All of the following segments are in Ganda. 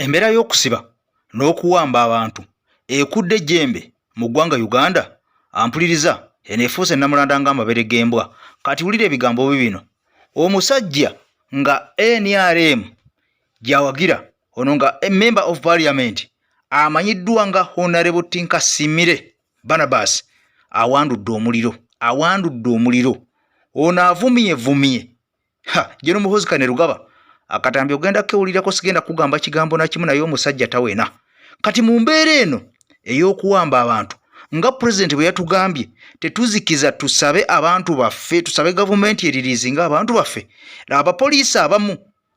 Embeera y'okusiba n'okuwamba abantu ekudde ejjembe mu ggwanga Uganda. Ampuliriza, eno efuuse nnamulanda ng'amabere g'embwa. Kati wulira ebigambo bibino. Omusajja nga NRM gy'awagira ono nga member of parliament amanyiddwa nga Honorable Tinkasimire Barnabas awandudde omuliro, awandudde omuliro. Ono avumyevumye Ha, General Muhoozi Kainerugaba akatambi ogenda kewulirako, sigenda kugamba kigambo na kimu, naye omusajja tawena. Kati mu mbeera eno ey'okuwamba abantu nga pulezidenti bwe yatugambye, tetuzikiza, tusabe abantu baffe, tusabe gavumenti eririizinga abantu baffe.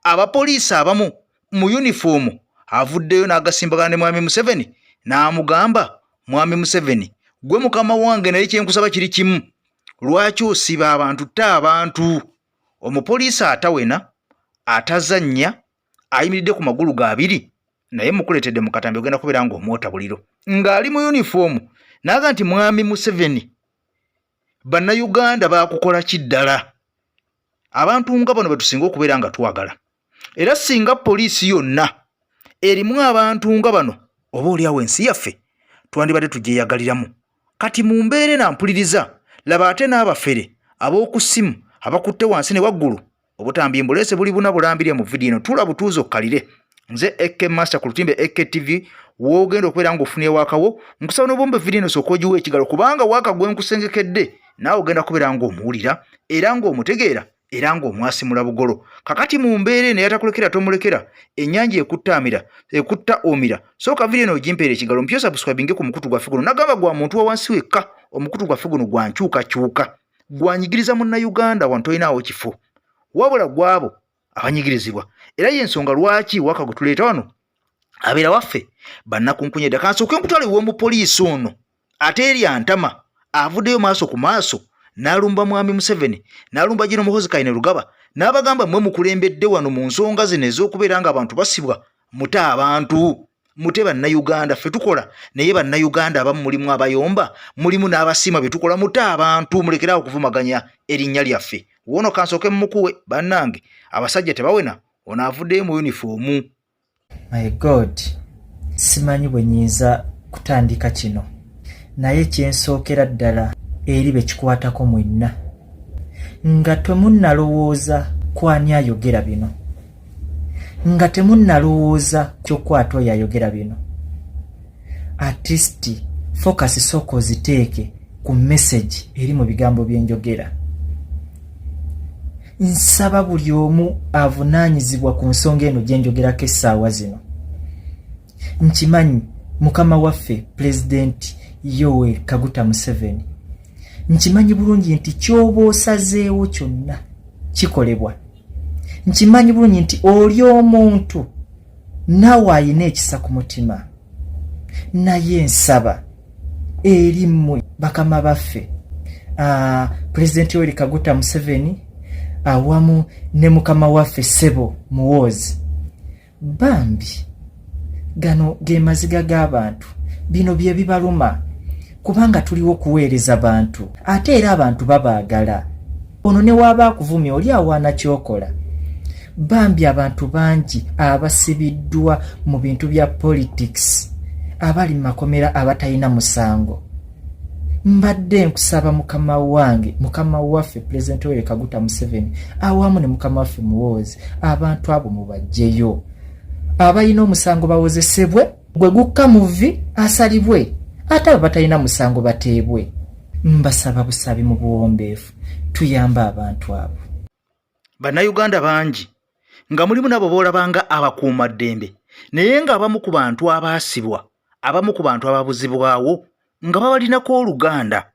Abapoliisi abamu mu yunifoomu avuddeyo n'agasimbagana ne Mwami Museveni n'amugamba, "Mwami Museveni, gwe mukama wange, naye kyenkusaba kiri kimu, lwaki osiba abantu? Ta abantu." Omupoliisi atawena, atazannya, ayimiridde ku magulu ga abiri, naye mukuleetedde mu katambi, ogenda kubeera ng'omwota buliro ng'ali mu yunifoomu n'aga nti, "Mwami Museveni, Bannayuganda baakukola ki ddala?" Abantu nga bano be tusinga okubeera nga twagala, era singa poliisi yonna erimu abantu nga bano, oba oliawo ensi yaffe twandibadde tugyeyagaliramu. Kati mu mbeera eno, ampuliriza, laba ate n'abafere ab'oku ssimu abakutte wansi ne waggulu. Obutambi mbuleese buli buna bulambirye mu vidiyo eno. Tuula butuuzi okkalire. Nze Ek Master ku lutimbe Ek TV, woogenda okubeera ng'ofunye waakawo. Nkusaba n'obumba vidiyo eno, sooka ogiwa ekigalo, kubanga waaka gwe nkusengekedde naawe ogenda kubeera ng'omuwulira era ng'omutegeera era ng'omwasimula bugolo. Kakati mu mbeera eno, eyatakulekera tomulekera, ennyanja ekutta amira, ekutta omira. Sooka vidiyo eno ogimpeera ekigalo mpyo, subscribinge ku mukutu gwaffe guno. Nagamba gwa muntu wa wansi wekka. Omukutu gwaffe guno gwa nkyukakyuka, gwanyigiriza Munnayuganda wano tolinaawo kifo, wabula gwabo abanyigirizibwa. Era yensonga lwaki waka gwe tuleeta wano abeera waffe bannakunkunyedda. Kansooke nkutwale ew'omupoliisi ono ate erya ntama avuddeyo maaso ku maaso n'alumba Mwami Museveni, n'alumba General Muhoozi Kainerugaba, n'abagamba, "Mmwe mukulembedde wano mu nsonga zino ez'okubeera nga abantu basibwa. Mute abantu, mute Bannayuganda. Ffe tukola, naye Bannayuganda abamu mulimu abayomba, mulimu n'abasiima bye tukola. Mute abantu, mulekeraawo okuvumaganya erinnya lyaffe." Wono kansooke mumukuwe. Bannange, abasajja tebawena. Ono avuddeyo mu yunifoomu. My God, simanyi bwe nnyinza kutandika kino, naye kyensookera ddala eri be kikwatako mwenna, nga temunnalowooza kwani ayogera bino, nga temunnalowooza kyokwata oyo ayogera bino, at least focus sooka oziteeke ku message eri mu bigambo byenjogera. Nsaba buli omu avunaanyizibwa ku nsonga eno gye njogerako essaawa zino. Nkimanyi mukama waffe Pulezidenti Yoweri Kaguta Museveni, nkimanyi bulungi nti ky'oba osazeewo kyonna kikolebwa. Nkimanyi bulungi nti oli omuntu naawe ayina ekisa ku mutima, naye nsaba eri mmwe bakama baffe, Pulezidenti Yoweri Kaguta Museveni awamu ne mukama waffe Ssebo Muwoozi, bambi gano ge maziga g'abantu, bino bye bibaluma, kubanga tuliwo okuweereza bantu, ate era abantu babaagala. Ono ne waaba akuvumya, oli awaana kyokola. Bambi abantu bangi abasibiddwa mu bintu bya politics, abali mu makomera, abatalina musango. Mbadde nkusaba mukama wange, mukama waffe Pulezidenti Yoweri Kaguta Museveni awamu ne mukama waffe Muwoozi, abantu abo mubajjeyo. Abalina omusango bawozesebwe, gwe gukka muvi asalibwe, ate abo batalina musango bateebwe. Mbasaba busabi mu buwombeefu, tuyambe abantu abo. Bannayuganda bangi nga mulimu nabo boolabanga abakuumaddembe, naye ng'abamu ku bantu abaasibwa, abamu ku bantu ababuzibwawo nga babalinako oluganda.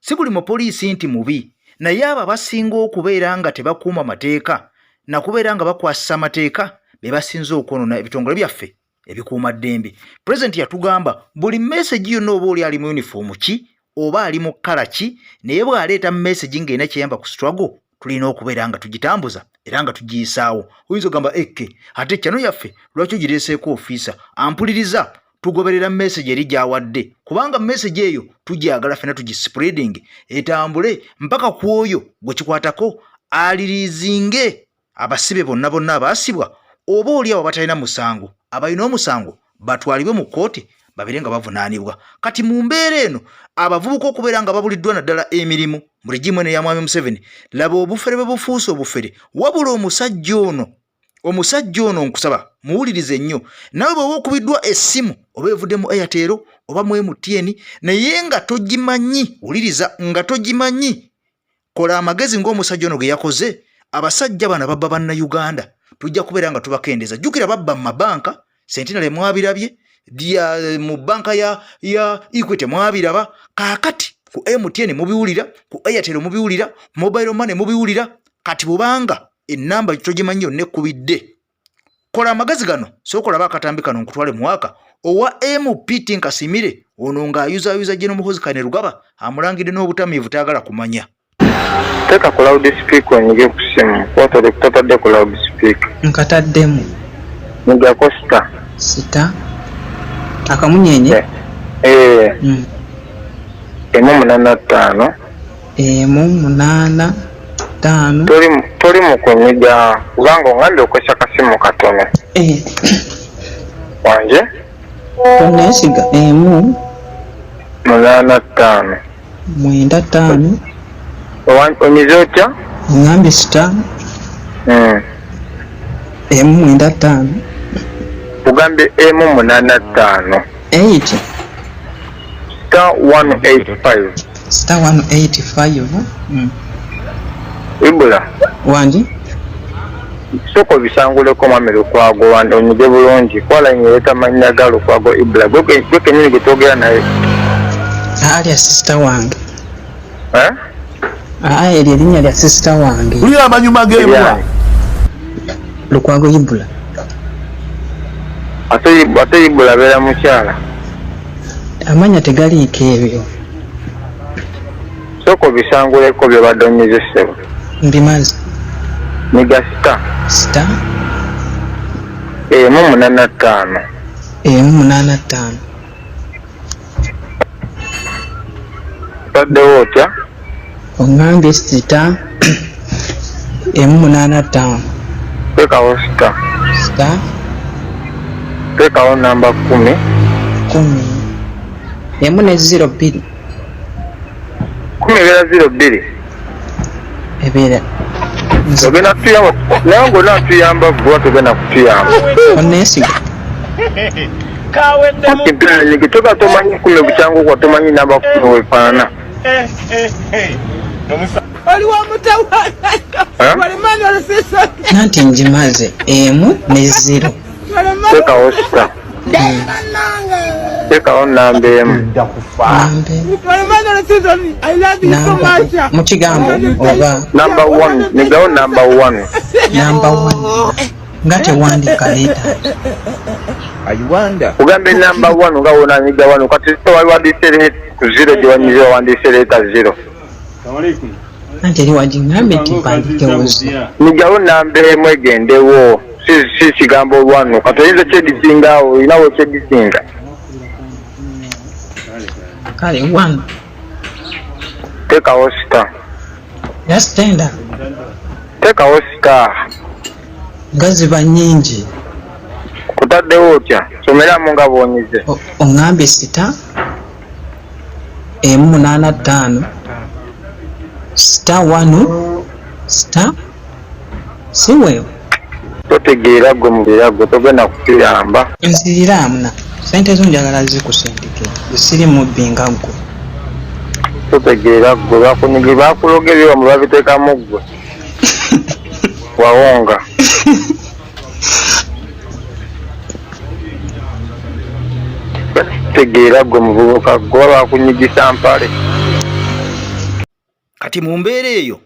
Si buli mupoliisi nti mubi, naye abo abasinga okubeera nga tebakuuma mateeka nakubeera nga bakwasisa amateeka be basinze okwonoona ebitongole byaffe ebikuumaddembe. Pulezidenti yatugamba buli message yonna, oba oli ali mu yunifoomu ki oba ali mu kkala ki, naye bw'aleeta message ng'erina kyeyamba ku struggle, tulina okubeera nga tugitambuza era nga tugiyisaawo. Oyinza ogamba, "Ekke, ate channel yaffe lwaki ogireeseeko ofiisa?" Ampuliriza, tugoberera message eri gy'awadde, kubanga message eyo tugyagala ffena tugispreading etambule mpaka ku oyo gwe kikwatako, aliriizinge abasibe bonna bonna abaasibwa, oba oli abo batalina musango. Abalina omusango batwalibwe mu kkooti babeere nga bavunaanibwa. Kati mu mbeera eno abavubuka okubeera nga babuliddwa naddala emirimu mu regimu eno eya Mwami Museveni, laba obufere bwe bufuuse obufere. Wabula omusajja ono, omusajja ono nkusaba muwulirize nnyo. Nawe bw'oba okubiddwa essimu oba evudde mu Airtel oba mu MTN naye nga togimanyi, wuliriza, nga togimanyi, kola amagezi ng'omusajja ono ge yakoze. Abasajja bano ababba Bannayuganda tujja kubeera nga tubakendeeza. Jjukira babba mu mabanka, Centenary mwabirabye, mu banka ya Equity mwabiraba, kaakati ku MTN mubiwulira, ku Airtel mubiwulira, mobile money mubiwulira. Kati bubanga ennamba togimanyi yonna ekkubidde, kola amagezi gano, sooka olabe akatambi kano nkutwale muwaka owa MP Tinkasimire ono ng'ayuzaayuza General Muhoozi Kainerugaba, amulangidde n'obutamiivu tayagala kumanya. Teeka ku loud speaker onyige ku ssimu kuba totadde ku loud speaker. Nkataddemu. Nyigako star. Star. Akamunyenye? 185. 185. Toli mu kunyiga kubanga ongambye okozesa kasimu katono. Wanje? Toneesiga 1 8 5. 9 5. Onyize otya? Ongambye star. 1 9 5. Ugambye 1 8 5. 8. Star 185. Star 185. Ibula. Wangi? Sooka obisanguleko Mwami Lukwago, onyige bulungi. Kuba layini ereeta mannya ga Lukwago Ibula. Gwe kennyini gwe twogera naye. Alya sister wange. Eh? Eryo erinnya lya sister wange. Wulira amanyuma g'embwa. Lukwago Ibula. Ate Ibula abeera mukyala. Amanya tegaliiko ebyo. Sooka obisanguleko by'obadde onyize ssebo. Mbimaze. Nyiga star. Star. 1 8 5. 1 8 5. Otaddewo otya? Ongambye star 1 8 5. Teekawo star. Star. Teekawo namba 10. 10. 1 ne 0 2. 10 ebeera 0 2. Ebeera. Ogenda kutuyamba naye ng'onaatuyamba ggwe togenda kutuyamba. Onneesiga. Kaweddemu. Toba tomanyi 10 bukyanga okwa tomanyi namba 10 weefaanana. Nanti ngimaze 1 ne 0. Teekawo star. Teekawo namba 1. Namba mu kigambo oba namba 1, nyigawo namba 1. Namba 1 nga tewandika leeta. Kugambe namba 1 nga wonanyiga 1 kati wali wandiise ku 0 gye wanyize wawandiise leeta 0. Anti eri wagiŋŋambye nti mpandikewo 0. Nyigawo namba 1 egendewo. Si kigambo 1 kati oyinza kyedisinga awo, olinawo kyedisinga. Kale 1. Teekawo star. Yasitenda. Teekawo star. Nga ziba nnyingi. Kutaddewo otya? Someramu nga bw'onyize. Oŋŋambye star 1 8 5 star 1 star si weewo. Totegeera ggwe mubeera ggwe togenda kutuyamba. Nziriramu na ssente zo njagala zikusindike, siri mubbi nga ggwe. Totegeera ggwe, bakunyige bakuloga ebyewamwe babiteekamu ggwe. Wawonga. Tegeera ggwe muvubuka ggwe bakunyigisa mpale. Kati mu mbeera eyo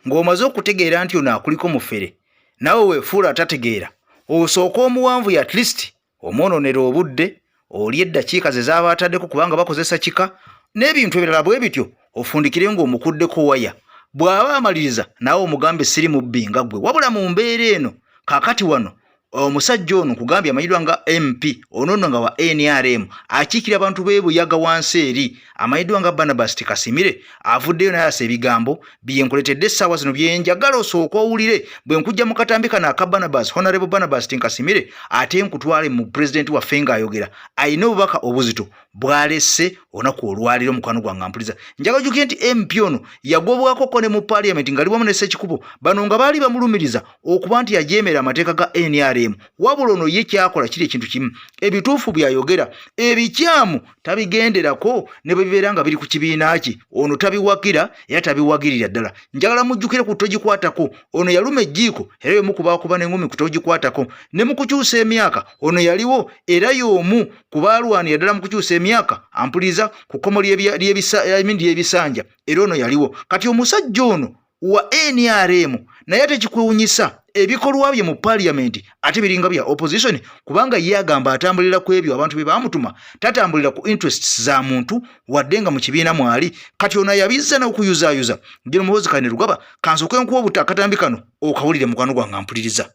ng'omaze okutegeera nti ono akuliko mufere, naawe weefuula atategeera, osooka omuwanvu ya at least omwononera obudde, olye eddakiika ze z'aba ataddeko kubanga bakozesa kika n'ebintu ebirala bwe bityo, ofundikire ng'omukuddeko waya. Bw'aba amaliriza naawe omugambe siri mubbi nga ggwe. Wabula mu mbeera eno kaakati wano Omusajja ono nkugambye amanyiddwa nga MP ono nno nga wa NRM akiikira abantu b'e Buyaga wansi eri amanyiddwa nga Barnabas Tikasimire avuddeyo n'ayasa ebigambo bye nkuleetedde essaawa zino bye njagala osooke owulire bwe nkujja mu katambi kano aka Barnabas Honorable Barnabas Tinkasimire ate nkutwale mu pulezidenti waffe ng'ayogera alina obubaka obuzito bwalese olunaku olwaleero. Mukwano gwange ampuliza, njagala ojjukire nti MP ono yagobwako ko ne mu parliament ngali wamu ne Ssekikubo, bano nga baali bamulumiriza okuba nti yajeemera amateeka ga NRM. Wabula ono ye kyakola kiri ekintu kimu, ebituufu byayogera, ebikyamu tabigenderako ne bwe bibeera nga biri ku kibiina kye, ono tabiwagira era tabiwagirira ddala. Njagala mujjukire ku togikwatako, ono yaluma ejjiiko era y'omu ku baakuba n'engumi ku togikwatako. Ne mu kukyusa emyaka ono yaliwo era y'omu ku baalwanira ddala mu kukyusa emyaka, ampuliriza, ku kkomo ly'ebisanja, era ono yaliwo. Kati omusajja ono wa NRM, naye ate kikwewunyisa ebikolwa bye mu parliament ate biringa bya opposition, kubanga ye agamba atambulira ku ebyo abantu bye baamutuma, tatambulira ku interests za muntu wadde nga mu kibiina mwali. Kati ono yabizza n'okuyuzaayuza Gen Muhoozi Kainerugaba. Kansooke nkuwa obuta akatambi kano okawulire, mukwano gwange ampuliriza.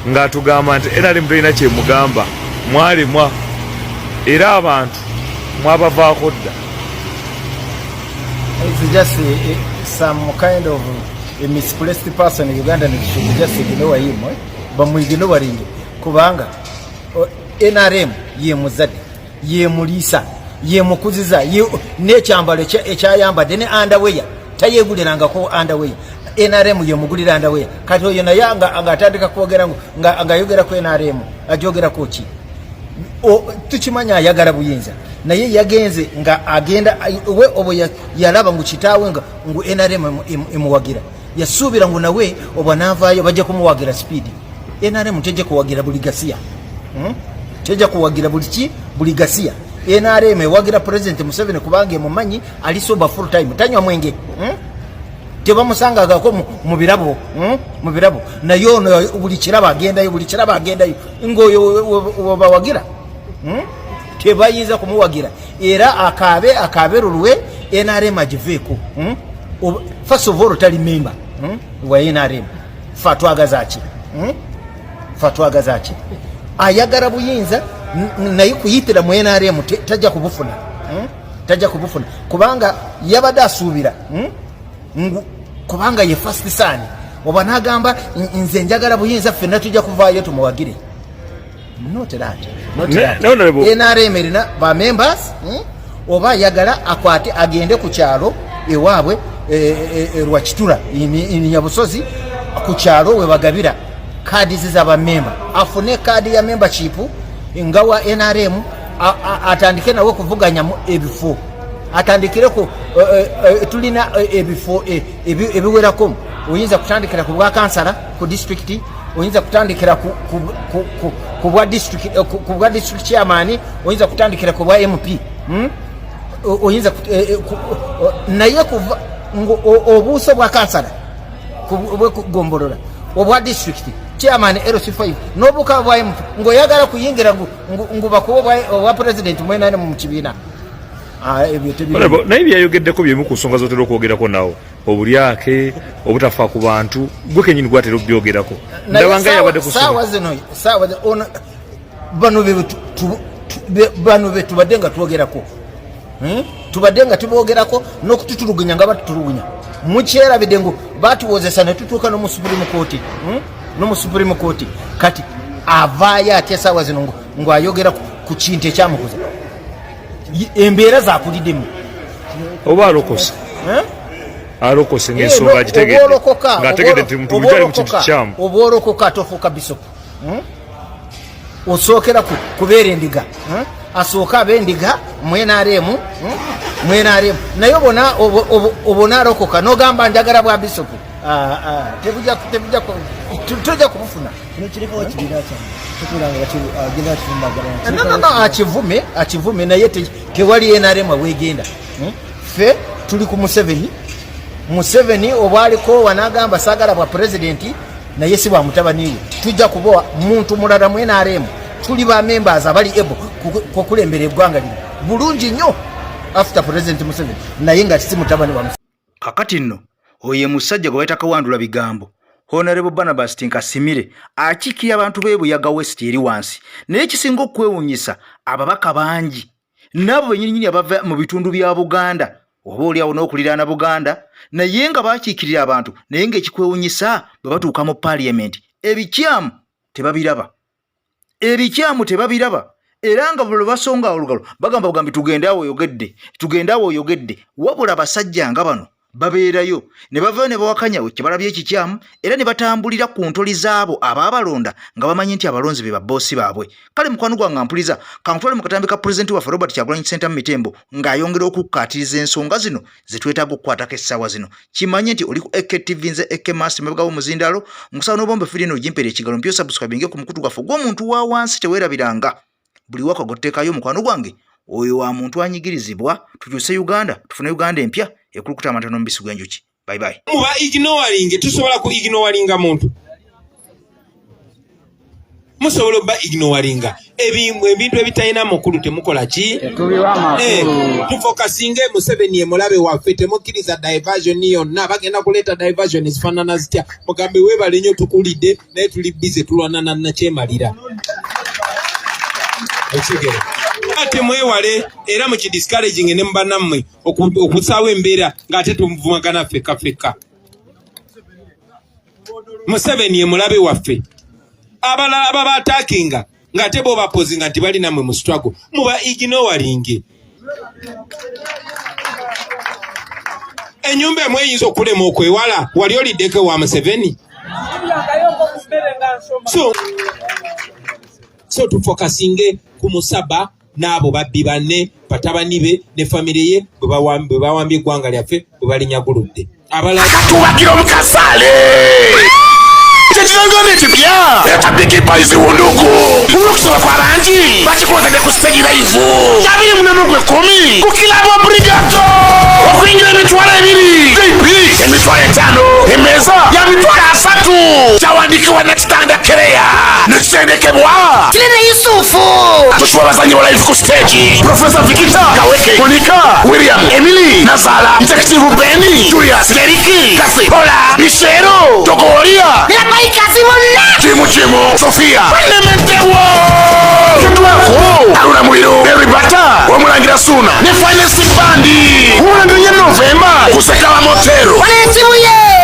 Ng'atugamba nti NRM tolina kyemugamba, mwalemwa era abantu mwabavaako dda. It's just some kind of a misplaced person in Uganda and should just ignore him, eh? Bamuignoringe kubanga NRM ye muzadde, ye muliisa, ye mukuziza, n'ekyambalo ekyayambadde ne underwear tayegulirangako underwear, NRM yemugulira underwear. Kati oyo naye ng'atandika kwogera ng'ayogera ku NRM, ajogerako ki? Tukimanya ayagala buyinza, naye yagenze nga agenda we obwo yalaba ngu kitaawe nga ngu NRM emuwagira, yasuubira ngu nawe obwo anaavaayo bajja kumuwagira speed. NRM tejja kuwagira buli gasiya, Tejja kuwagira buli ki, buli gasiya. NRM ewagira President Museveni kubanga emumanyi ali sober full time, tanywa mwenge, Tebamusangagako mu birabo, Mu birabo. Naye ono buli kirabo agendayo, buli kirabo agendayo, ng'oyo webawagira, Tebayinza kumuwagira, era akaabe akaabe lulwe, NRM agiveeko, First of all, tali member, wa NRM. Fe atwagaza ki, Fe atwagaza ki? Ayagala buyinza, naye kuyitira mu NRM tajja kubufuna, Tajja kubufuna kubanga yabadde asuubira, Ngu kubanga ye first son, oba nagamba nze njagala buyinza, ffenna tujja kuvaayo tumuwagire. Not that, not that. Honorable- NRM erina ba members, Oba ayagala akwate agende ku kyalo ewaabwe Rwakitura in Nyabusozi, ku kyalo we bagabira kaadi ze z'abamemba, afune kaadi ya membership nga wa NRM, atandike nawe kuvuganya mu ebifo, atandikire ku tulina ebifo ebiwerako. Oyinza kutandikira ku bwa kansala ku district, oyinza kutandikira ku bwa district chairman, oyinza kutandikira ku bwa MP, Oyinza naye kuva obuuso bwa kansala bwekugombolola, obwa district chairman, LC5, n'obuka bwa MP, ng'oyagala kuyingira ngu bakuwa obwa president mwenane mu kibiina. Ah, ebyo tebiri. Honorable, naye byayogeddeko byemu ku nsonga z'otera okwogerako nawo, obulyake, obutafa ku bantu, gwe kenyini gwatera okubyogerako. Naye Ndaba nga yabadde ku saawa zino, saawa ono bano be bano be tubadde nga twogerako, Tubadde nga tubogerako n'okututulugunya nga batutulugunya. Mukyerabidde ngu batuwozesa ne tutuuka no mu Supreme Court, No mu Supreme Court. Kati avaayo atya saawa zino ngu ayogera ku kintu ekyamukuza, embeera zakuliddemu? Oba alokose? Eh? Alokose ng'ensonga agitegedde, ng'ategedde nti muntu bulijjo ali mu kintu kikyamu. Oba olokoka tofuuka bisopu, Osookera kubeera endiga, Asooka abe endiga mu NRM, Mu NRM. Naye obona alokoka n'ogamba njagala bwa bisopu, ah, ah, tojja kubufuna. Kino kirekawo kibiina kyammwe tukuula nga agenda kivumagana. No, no, no, akivume, akivume, naye tewali NRM awegenda. Ffe tuli ku Museveni. Museveni obwaliko wanagamba saagala bwa pulezidenti, naye si bwa mutabani we. Tujja kuba muntu mulala mu NRM. Tuli ba members abali able kukulembera eggwanga lino bulungi nnyo after President Museveni, naye nga si mutabani wa Museveni. Kakati nno oyo ye musajja gwe bayita Kawandula Bigambo. Honorable Barnabas Tinkasimire akiikirira abantu b'e Buyaga West eri wansi. Naye ekisinga okwewuunyisa, ababaka bangi n'abo bennyininyini abava mu bitundu bya Buganda oba oli awo n'okuliraana Buganda, naye nga bakiikirira abantu, naye ng'ekikwewuunyisa bwe batuuka mu paaliyamenti ebikyamu tebabiraba, ebikyamu tebabiraba, era nga buli basonga olugalo bagamba bugambi tugende awo oyogedde, tugende awo oyogedde. Wabula abasajja nga bano babeerayo ne bavayo ne bawakanya kye balabye ekikyamu, era ne batambulira ku ntoli zaabo abaabalonda nga bamanyi nti abalonzi be babboosi baabwe. Kale mukwano gwange mpuliza, kankutwale mu katambi ka pulezidenti waffe Robert Kyagulanyi Ssentamu Mitembo ng'ayongera okukkaatiriza ensonga zino ze twetaaga okukwatako essaawa zino. Kimanye nti oli ku AKTV, nze AK Master mabega w'omuzindaalo. Nkusaba n'obombe firi eno ogimpeera ekigalo mpyo, subscribinge ku mukutu gwaffe ogw'omuntu wa wansi. Teweerabiranga buli waka gotteekayo mukwano gwange oyo wa muntu anyigirizibwa. Tukyuse Uganda, tufune Uganda empya ekulukuta amata n'omubisi gw'enjuki. Bye bye. Muba ignoring, tusobola ku ignoringa muntu, musobola obba ignoringa ebintu ebitalina mukulu. Temukola ki? Tufokasinge Museveni, emulabe waffe. Temukkiriza diversion yonna. Bagenda kuleeta diversion ezifaanana zitya, mugambe weebale nnyo, tukulidde, naye tuli busy tulwana na nakyemalira. Ekigere ate mwewale era mukidiscouraging ne mubannammwe okusaawo embeera ng'ate tumuvumagana ffekka ffekka. Museveni ye mulabe waffe. Abalala ababatakinga ng'ate bo bapozinga nti bali nammwe mu struggle, muba ignoringe. Ennyumba emu eyinza okulema okwewala wali oliddeko wa Museveni. So tufokasinge ku musaba n'abo babbi banne, batabani be ne famire ye bwe bawambye eggwanga lyaffe, bwe balinyaguludde abalala. Tubagira omukasaale kyekirangano ekipya ekya Wundugu. Olwokusaba kw'abangi bakikwatadde ku stage live 24 gwekumi ku Club Obrigado. Okuyingira 20,000, VIP 50,000, emmeeza ya 30,000. Kyawandiikibwa Nakitanda Kereya nekitendekebwa Kirene Yusufu. Tukiwa abazanyi ba live ku stage: Profesa Vikita Kaweke, Monica William, Emily Nazala, Detective Benny, Julius Leriki, Kasi Pola, Mishero Togoria Nabayikazi bonna. Kimu Kimu, Sofia Banementewo, Kitwako, Haruna Muliro, Eribata Omulangira, Suna ne Finest Bandi. Omulangira ye Novemba kusekawa Motero. Wano ensibuye.